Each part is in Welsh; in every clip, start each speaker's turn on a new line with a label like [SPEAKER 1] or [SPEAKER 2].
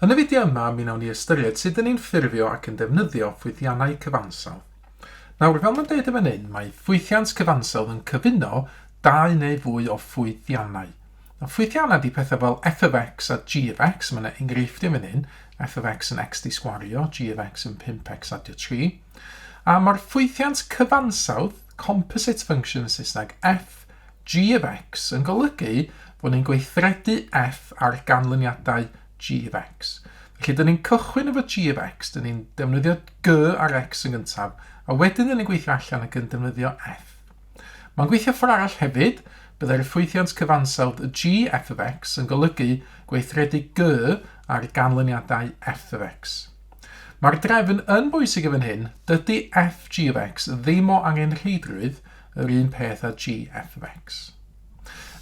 [SPEAKER 1] Yn y fideo yma, mi wnawn ni ystyried sut dyn ni'n ffurfio ac yn defnyddio ffwythiannau cyfansawdd. Nawr, fel mae'n dweud yn fan hyn, mae ffwythiant cyfansawdd yn cyfuno dau neu fwy o ffwythiannau. Nawr, ffwythiannau ydy pethau fel f of x a g of x, mae yna enghreifftiau fan hyn, f of x yn x di sgwario, g of x yn 5x adio 3. A mae'r ffwythiant cyfansawdd, composite function yn Saesneg, f g of x, yn golygu bod ni'n gweithredu f ar ganlyniadau g of x. Felly, dyn ni'n cychwyn efo g of x, dyn ni'n defnyddio g ar x yn gyntaf, a wedyn dyn ni'n gweithio allan ac yn defnyddio f. Mae'n gweithio ffordd arall hefyd, byddai'r ffwythiant cyfansawdd g f of x yn golygu gweithredu g ar ganlyniadau f of x. Mae'r drefn yn bwysig yn fan hyn, dydy f g of x ddim o angenrheidrwydd yr un peth â g f of x.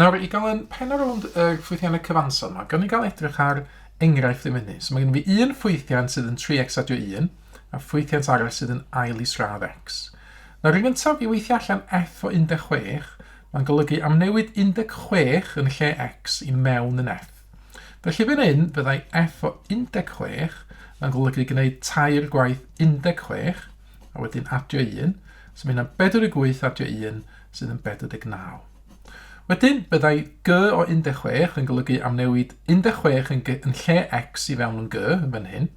[SPEAKER 1] Nawr, i gael yn pen ar rownd y ffwythiannau cyfansawdd yma, gawn ni gael edrych ar enghraifft yn fan hyn. So mae gen i fi un ffwythiant sydd yn 3x adio 1, a ffwythiant arall sydd yn ail isradd x. Nawr, yn gyntaf, i weithio allan f o 16, mae'n golygu amnewid 16 yn lle x i mewn yn f. Felly fan hyn, fyddai f o 16 yn golygu gwneud tair gwaith 16, a wedyn adio 1. So mae hynna'n 48 adio 1, sydd yn 49. Wedyn, byddai g o 16 yn golygu amnewid 16 yn, g, yn lle x i fewn yn g yn fan hyn.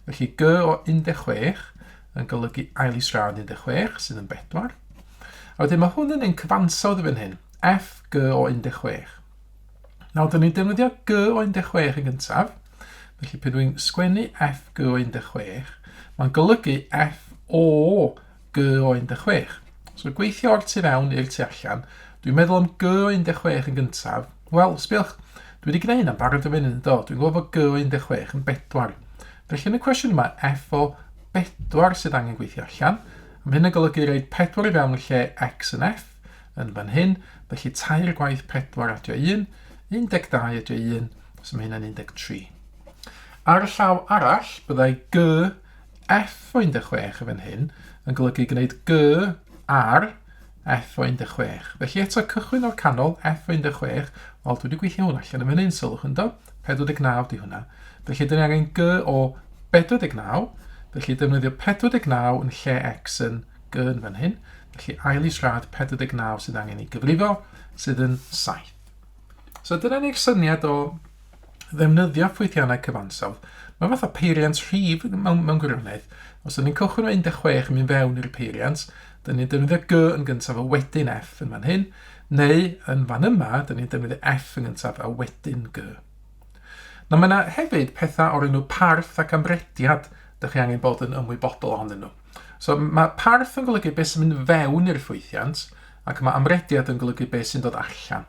[SPEAKER 1] Felly g o 16 yn golygu ail isradd 16, sydd yn 4. A wedyn mae hwn yn ein cyfansawdd yn fan hyn, f g o 16. Nawr, dyn ni'n defnyddio g o 16 yn gyntaf. Felly, pe dwi'n sgwennu f g o 16, mae'n golygu f o g o 16. So, gweithio o'r tu fewn i'r tu allan. Dwi'n meddwl am g o 16 yn gyntaf. Wel, sbiwch, dwi wedi gwneud hynna'n barod yn fan hyn, do. Dwi'n gwybod fod g o 16 yn 4. Felly, yn y cwestiwn yma, f o 4 sydd angen gweithio allan. Mae hyn yn golygu roed 4 i fewn yn lle x yn f. yn fan hyn, felly tair gwaith 4 adio 1, 12 adio 1, so mae hynna'n 13. Ar y llaw arall, byddai G F o 16 yn fan hyn yn golygu gwneud G ar F o 16. Felly eto cychwyn o'r canol, F o 16, wel dwi wedi gweithio hwn allan yn fan hyn, sylwch yn do, 49 di hwnna. Felly dyn ni angen G o 49, felly defnyddio 49 yn lle X yn G yn fan hyn. Felly ail isradd 49 sydd angen ei gyfrifo, sydd yn 7. So dyna ni'r syniad o ddefnyddio ffwythiannau cyfansawdd. Mae fath o peiriant rhif mewn, mewn gwirionedd. Os ydyn ni'n cychwyn o 16 yn mynd fewn i'r peiriant, dyn ni'n defnyddio G yn gyntaf a wedyn F yn fan hyn, neu yn fan yma, dyn ni'n defnyddio F yn gyntaf a wedyn G. Nawr mae yna hefyd pethau o'r enw parth ac amrediad dych chi angen bod yn ymwybodol ohonyn nhw. So mae parth yn golygu beth sy'n mynd fewn i'r ffwythiant, ac mae amrediad yn golygu beth sy'n dod allan.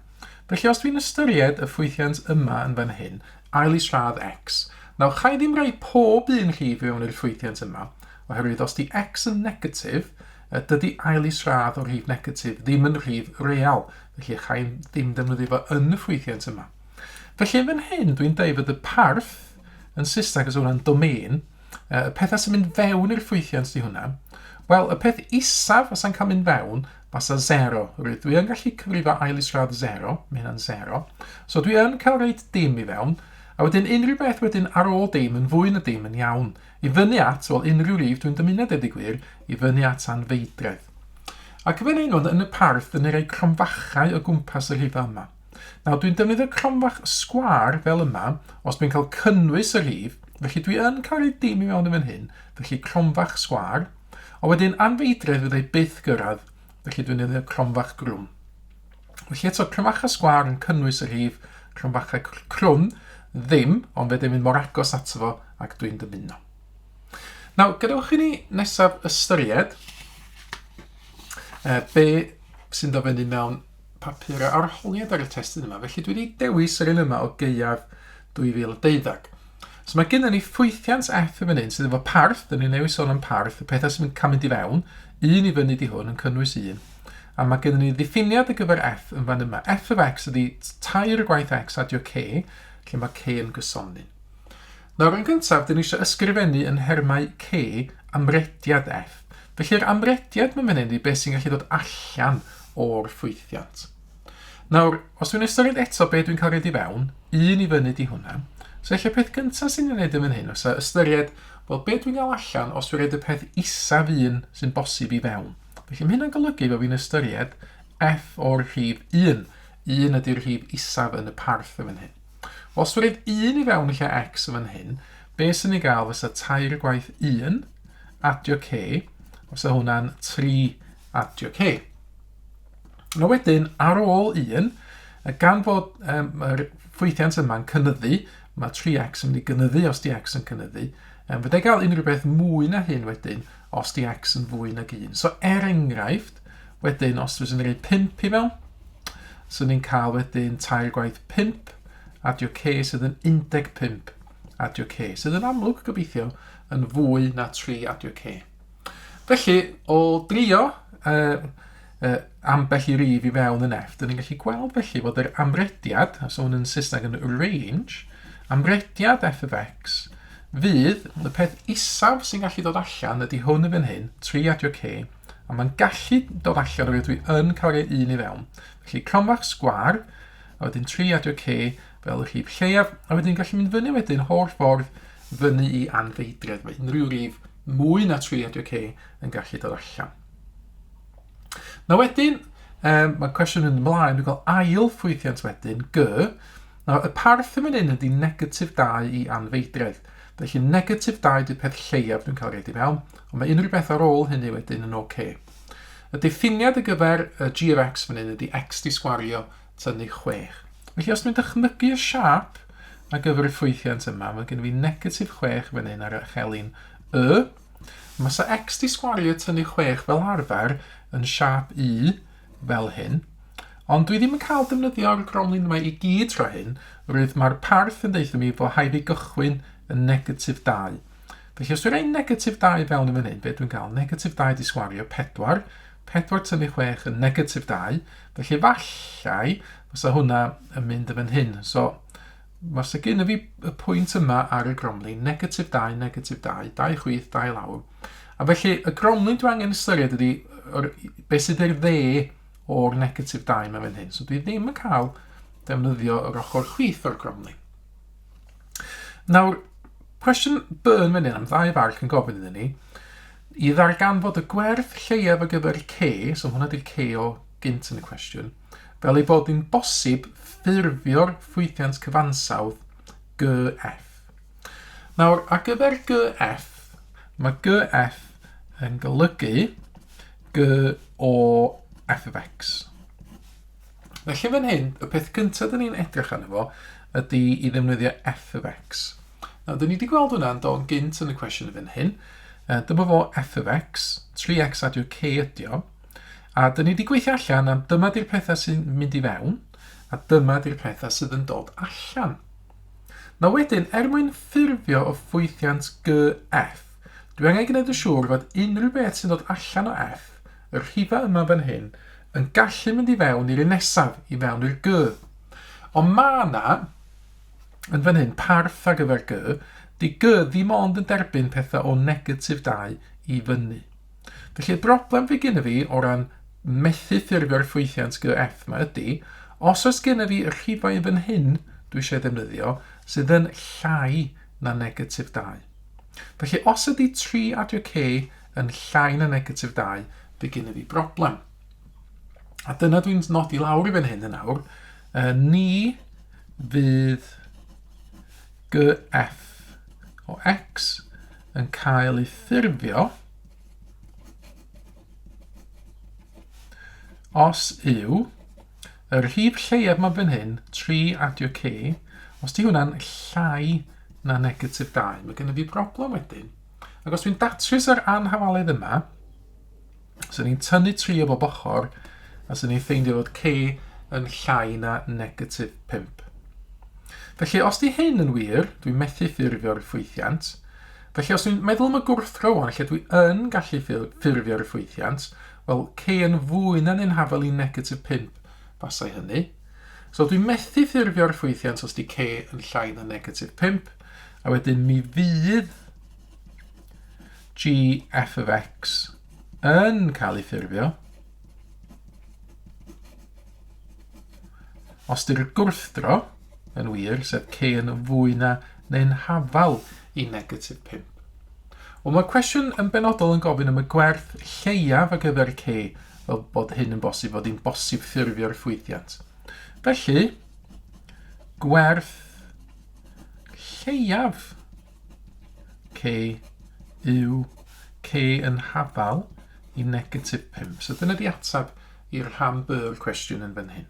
[SPEAKER 1] Felly os dwi'n ystyried y ffwythiant yma yn fan hyn, ail isradd x, nawr cha i ddim rhoi pob un rhif i fewn i'r ffwythiant yma, oherwydd os di x yn negatif, dydy ail isradd o rhif negatif ddim yn rhif real, felly cha i ddim defnyddio fo yn y ffwythiant yma. Felly yn fan hyn, dwi'n deud fod y parth yn Saesneg, os hwnna'n domain, y pethau sy'n mynd fewn i'r ffwythiant di hwnna. Wel, y peth isaf fysa'n cael mynd fewn fasa 0. Rwydd dwi yn gallu cyfrifo ail isradd 0, mae hynna'n 0. So dwi yn cael reit dim i fewn, a wedyn unrhyw beth wedyn ar ôl dim yn fwy na dim yn iawn. I fyny at, wel unrhyw rif dwi'n dymuno deud y gwir, i fyny at anfeidredd. Ac yn fan hyn, yn y parth, dyn ni roi cromfachau o gwmpas y rhifau yma. Nawr dwi'n defnyddio cromfach sgwâr fel yma os dwi'n cael cynnwys y rhif, felly dwi yn cael rhoi dim i mewn yn fan hyn, felly cromfach sgwâr, a wedyn anfeidredd fyddai byth gyrraedd, felly dwi'n defnyddio cromfach grwm. Felly eto, cromfachau sgwâr yn cynnwys y rhif, cromfachau crwn ddim, ond fe ddim mynd mor agos ato fo ac dwi'n dymuno. Nawr, gadewch i ni nesaf ystyried be sy'n dod fyny mewn papurau arholiad ar y testun yma, felly dwi wedi dewis yr un yma o gaeaf 2012. So mae gennym ni ffwythiant F yn fan hyn sydd efo parth, dyn ni'n newid sôn am parth, y pethau sy'n cael mynd i fewn, un i fyny di hwn yn cynnwys un. A mae gennym ni ddiffiniad ar gyfer F yn fan yma. F of X ydy tair gwaith X adio K, lle mae K yn gysonyn. Nawr yn gyntaf, dyn ni eisiau ysgrifennu yn nhermau K amrediad F. Felly'r amrediad mae'n fan hyn ydy beth sy'n gallu dod allan o'r ffwythiant. Nawr, os dwi'n ystyried eto be dwi'n cael roed i fewn, un i fyny di hwnna. So ella peth gyntaf sy'n ei wneud yn fan hyn, fysa ystyried, wel, be dwi'n gael allan os dwi'n rhaid y peth isaf un sy'n bosib i fewn. Felly mae hynna'n golygu bod fi'n ystyried f o'r rhif 1. 1 ydy'r rhif isaf yn y parth yn fan hyn. Wel, os dwi'n rhaid 1 i fewn yn lle x yn fan hyn, be sy'n ei gael fysa tair gwaith 1 adio k, fysa hwnna'n 3 adio k. Nawr wedyn, ar ôl 1, gan fod yr ffwythiant yma'n cynyddu, mae 3x yn mynd i gynyddu os di x yn cynyddu, fydde gael unrhyw beth mwy na hyn wedyn os di x yn fwy nag 1. So er enghraifft, wedyn os dwi'n rhoi 5 i mewn, so ni'n cael wedyn tair gwaith 5, adio k sydd yn 15 adio k, sydd yn amlwg gobeithio yn fwy na 3 adio k. Felly, o drio ambell i rif i fewn yn F, dyn ni'n gallu gweld felly fod yr amrediad, so hwn yn Saesneg yn range, amrediad f of x fydd y peth isaf sy'n gallu dod allan ydy hwn yn fan hyn, 3 adio k, a mae'n gallu dod allan oherwydd dwi yn cael rhoi 1 i fewn. Felly cromfach sgwar, a wedyn 3 adio k fel y rhif lleiaf, a wedyn gallu mynd fyny wedyn holl ffordd fyny i anfeidredd. Mae unrhyw rif mwy na 3 adio k yn gallu dod allan. Nawr wedyn, mae cwestiwn yn ymlaen, dwi'n cael ail ffwythiant wedyn, g. Nawr, y parth yn fan hyn ydy negatif 2 i anfeidredd. Felly negatif 2 ydy'r peth lleiaf dwi'n cael reid i mewn, ond mae unrhyw beth ar ôl hynny wedyn yn oce. Okay. Y diffiniad ar gyfer y g of x fan hyn ydy x di sgwario tynnu 6. Felly os dwi'n dychmygu y siâp ar gyfer y ffwythiant yma, mae gen i fi negatif 6 fan hyn ar y chelyn y. Mae sa x di sgwario tynnu 6 fel arfer yn siâp U fel hyn. Ond dwi ddim yn cael defnyddio'r gromlin yma i gyd tro hyn, oherwydd mae'r parth yn deutha mi fod rhaid fi gychwyn yn negatif 2. Felly os dwi'n rhoi negatif 2 fewn yn fan hyn, be dwi'n cael? Negatif 2 di sgwario 4, 4 tynnu 6 yn negatif 2, felly efallai fysa hwnna yn mynd yn fan hyn. So, fysa gen i fi y pwynt yma ar y gromlin, negatif 2, negatif 2, 2 chwith, 2 lawr. A felly, y gromlin dwi angen ystyried ydy beth sydd i'r dde o'r negatif 2 yma fan hyn. So dwi ddim yn cael defnyddio yr ochr chwith o'r gromlin. Nawr, cwestiwn B yn fan hyn am ddau farc yn gofyn iddyn ni, i ddarganfod y gwerth lleiaf ar gyfer K, so hwnna di'r K o gynt yn y cwestiwn, fel ei bod hi'n bosib ffurfio'r ffwythiant cyfansawdd GF. Nawr, ar gyfer GF, mae GF yn golygu G o f of x. Felly fan hyn, y peth cyntaf dyn ni'n edrych arno fo ydy i ddefnyddio f of x. Nawr, dyn ni wedi gweld hwnna yn dod gynt yn y cwestiwn fan hyn. Dyma fo f of x, 3x adio k ydi o. A dyn ni wedi gweithio allan am dyma di'r pethau sy'n mynd i fewn, a dyma di'r pethau sydd yn dod allan. Nawr wedyn, er mwyn ffurfio y ffwythiant GF, dwi angen gwneud yn siŵr fod unrhyw beth sy'n dod allan o F, y rhifau yma fan hyn, yn gallu mynd i fewn i'r un nesaf, i fewn i'r G. Ond mae yna, yn fan hyn, parth ar gyfer G, di G ddim ond yn derbyn pethau o negatif 2 i fyny. Felly y broblem fi gyda fi o ran methu ffurfio'r ffwythiant GF yma ydy, os oes genna fi y rhifau yn fan hyn dwi eisiau ddefnyddio sydd yn llai na negatif 2. Felly os ydy 3 adio k yn llai na negatif 2, fe genna fi broblem. A dyna dwi'n nodi lawr i fan hyn yn awr. Ni fydd GF o x yn cael ei ffurfio os yw y rhif lleiaf mae fan hyn, 3 adio k, os di hwnna'n llai na negatif 2, mae gennym fi broblem wedyn. Ac os dwi'n datrys yr anhafaledd yma, so ni'n tynnu 3 o bob ochr, a so ni'n ffeindio fod k yn llai na negatif 5. Felly, os di hyn yn wir, dwi'n methu ffurfio'r ffwythiant. Felly, os dwi'n meddwl am y gwrthdro wan, lle dwi yn gallu ffurfio'r ffwythiant, wel, k yn fwy na neu'n hafal i negatif 5 fasai hynny. So, dwi'n methu ffurfio'r ffwythiant os di k yn llai na negatif 5, a wedyn mi fydd g f of x yn cael ei ffurfio os di'r gwrthdro yn wir, sef k yn fwy na neu'n hafal i negatif 5. Wel, mae'r cwestiwn yn benodol yn gofyn am y gwerth lleiaf ar gyfer k, fel bod hyn yn bosib, fod hi'n bosib ffurfio'r ffwythiant. Felly, gwerth lleiaf k yw k yn hafal i negatif 5. So dyna di ateb i'r rhan B o'r cwestiwn yn fan hyn.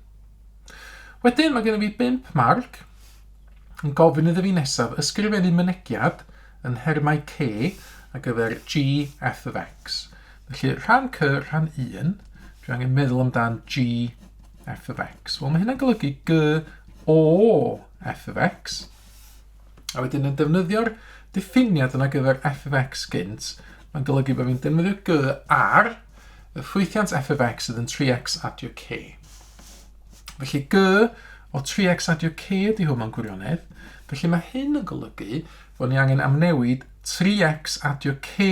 [SPEAKER 1] Wedyn, mae gennym fi 5 marc yn gofyn iddo fi nesaf ysgrifennu mynegiad yn nhermau K ar gyfer G F of X. Felly, rhan C, rhan 1, dwi angen meddwl amdan G F of X. Wel, mae hynna'n golygu G o F of X. A wedyn yn defnyddio'r diffiniad yna gyfer F of X gynt, mae'n golygu bod fi'n defnyddio G ar y ffwythiant F of X sydd yn 3x adio K. Felly G o 3x adio K ydy hwn mewn gwirionedd. Felly mae hyn yn golygu fod ni angen amnewid 3x adio K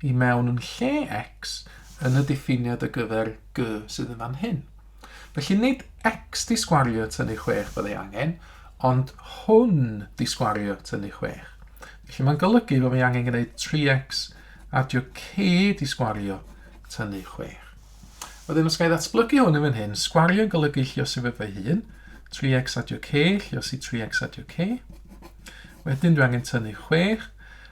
[SPEAKER 1] i mewn yn lle x yn y diffiniad ar gyfer G sydd yn fan hyn. Felly nid x di sgwario tynnu 6 byddai angen, ond hwn di sgwario tynnu 6. Felly mae'n golygu bod fi angen gwneud 3x adio k di sgwario tynnu 6. Wedyn os ga i ddatblygu hwn yn fan hyn, sgwario yn golygu lluosi fo fy hun, 3x adio k, lluosi 3x adio k. Wedyn dwi angen tynnu 6.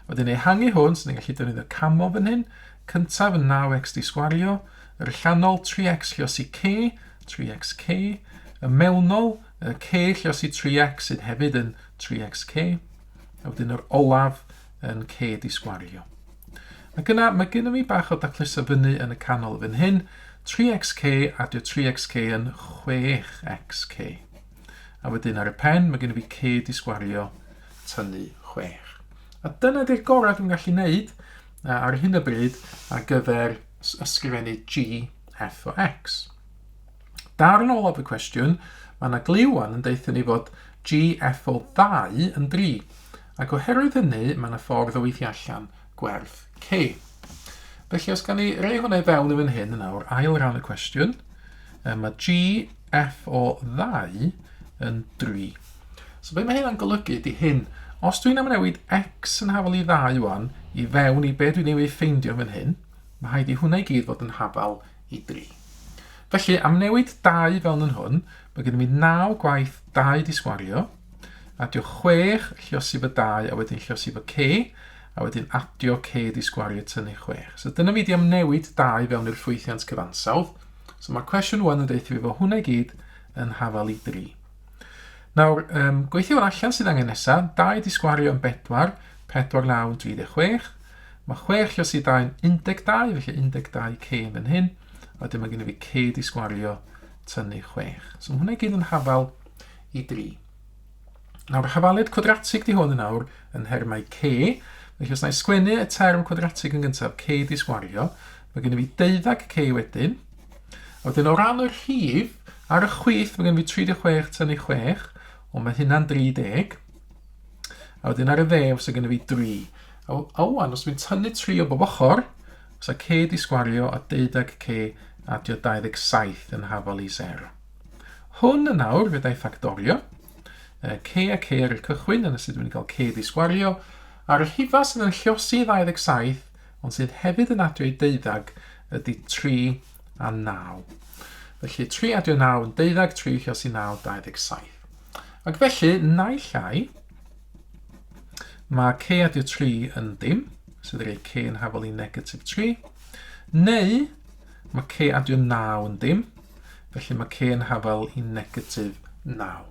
[SPEAKER 1] Wedyn ehangu hwn, so ni'n gallu defnyddio camo fan hyn. Cyntaf yn 9x di sgwario, yr allanol 3x lluosi k, 3xk, y mewnol, y k lluosi 3x sydd hefyd yn 3xk, a wedyn yr olaf yn k di sgwario. Ac yna, mae gennym fi bach o dacluso fyny yn y canol fan hyn. 3xk adio 3xk yn 6xk. A wedyn ar y pen, mae gennym fi k di sgwario tynnu 6. A dyna di'r gorau dwi'n gallu wneud ar hyn o bryd ar gyfer ysgrifennu G, F o X. Darn olaf y cwestiwn, mae yna gliw wan yn deutha ni fod G, F o 2 yn 3. Ac oherwydd hynny, mae yna ffordd o weithio allan gwerth K. Felly, os gan ni rei hwnna i fewn yn fan hyn yn awr, ail ran y cwestiwn, mae G, F o 2 yn 3. So be mae hynna'n golygu ydy hyn. Os dwi'n amnewid x yn hafal i 2 wan, i fewn i be dwi'n ei ffeindio fan hyn, mae rhaid i hwnna i gyd fod yn hafal i 3. Felly, am newid 2 fel yn hwn, mae gennym ni 9 gwaith 2 di sgwario, adio 6, lliosi fy 2, a wedyn lliosi fy c, a wedyn adio c di sgwario tynnu 6. So dyna fi di am newid 2 fewn i'r ffwythiant cyfansawdd. So mae'r cwestiwn 1 yn deutha fi fod hwnna i gyd yn hafal i 3. Nawr, um, gweithio hwn allan sydd angen nesaf. 2 di sgwario yn 4, 4 9 yn 36. Mae 6 lliosi 2 yn 12, felly 12 c yn fan hyn. A wedyn mae gen i fi c di sgwario tynnu 6. So mae hwnna i gyd yn hafal i 3. Nawr, hafaliad cwadratig di hwn yn awr yn nhermau c. Felly os na i sgwennu y term cwadratig yn gyntaf, c di sgwario, mae gen i fi 12 c wedyn. A wedyn o ran y rhif, ar y chwith mae gen i fi 36 tynnu 6, ond mae hynna'n 30. A wedyn ar y dde, fysa gen i fi 3. A, a wan, os dwi'n tynnu 3 o bob ochr, fysa c di sgwario a 12 c adio 27 yn hafal i 0. Hwn yn awr, fe dau ffactorio. C a C ar y cychwyn, dyna sut dwi'n cael C di sgwario. A'r rhifa sydd yn lliosi 27, ond sydd hefyd yn adio i deuddag, ydy 3 a 9. Felly 3 adio 9 yn deuddag, 3 lliosi 9, 27. Ac felly, naill ai, mae C adio 3 yn dim, sydd yn rhoi C yn hafal i negatif 3, neu mae C adio 9 yn dim, felly mae C yn hafal i negatif 9.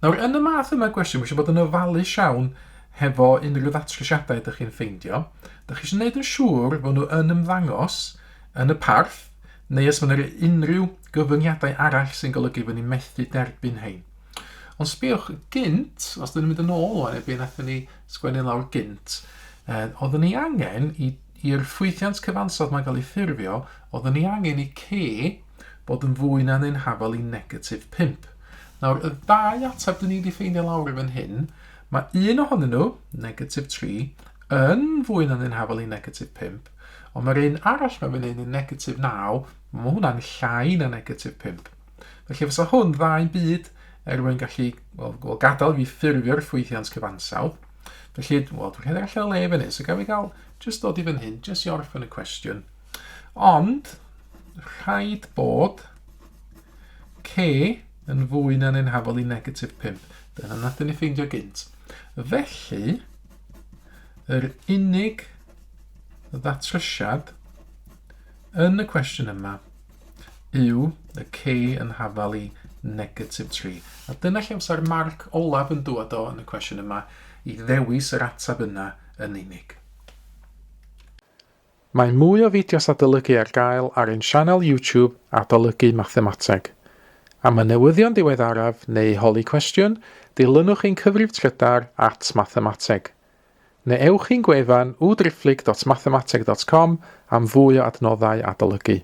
[SPEAKER 1] Nawr, yn y math yma gwestiwn, mae eisiau bod yn ofalus iawn hefo unrhyw ddatrysiadau ydych chi'n ffeindio. Dych chi eisiau gwneud yn siŵr fod nhw yn ymddangos yn y parth, neu os mae yna unrhyw gyfyngiadau arall sy'n golygu fod ni'n methu derbyn hein. Ond sbiwch, gynt, os dyn ni'n mynd yn ôl o'n be nathon ni sgwennu lawr gynt, eh, oeddwn ni angen i i'r ffwythiant cyfansawdd mae'n cael ei ffurfio, oeddwn ni angen i K bod yn fwy na neu'n hafal i negatif 5. Nawr, y ddau ateb dyn ni wedi ffeindio lawr i fan hyn, mae un ohonyn nhw, negatif 3, yn fwy na neu'n hafal i negatif 5, ond mae'r un arall mae fan hyn yn negatif 9, mae hwnna'n llai na negatif 5. Felly fysa hwn ddau'n byd er mwyn gallu, wel, well, gadael fi ffurfio'r ffwythiant cyfansawdd. Felly, wel, dwi'n rhedeg allan o le fan hyn, so gael fi gael just dod i fan hyn, just i orffen y cwestiwn. Ond, rhaid bod K yn fwy na neu'n hafal i negatif 5. Dyna nath ni ffeindio gynt. Felly, yr unig ddatrysiad yn y cwestiwn yma yw y K yn hafal i negatif 3. A dyna lle fysa'r marc olaf yn dŵad o yn y cwestiwn yma i ddewis yr ateb yna yn unig. Mae mwy o fideos adolygu ar gael ar ein sianel YouTube Adolygu Mathemateg. Am y newyddion diweddaraf neu holi cwestiwn, dilynwch ein cyfrif trydar at mathemateg. Neu ewch i'n gwefan www.mathemateg.com am fwy o adnoddau adolygu.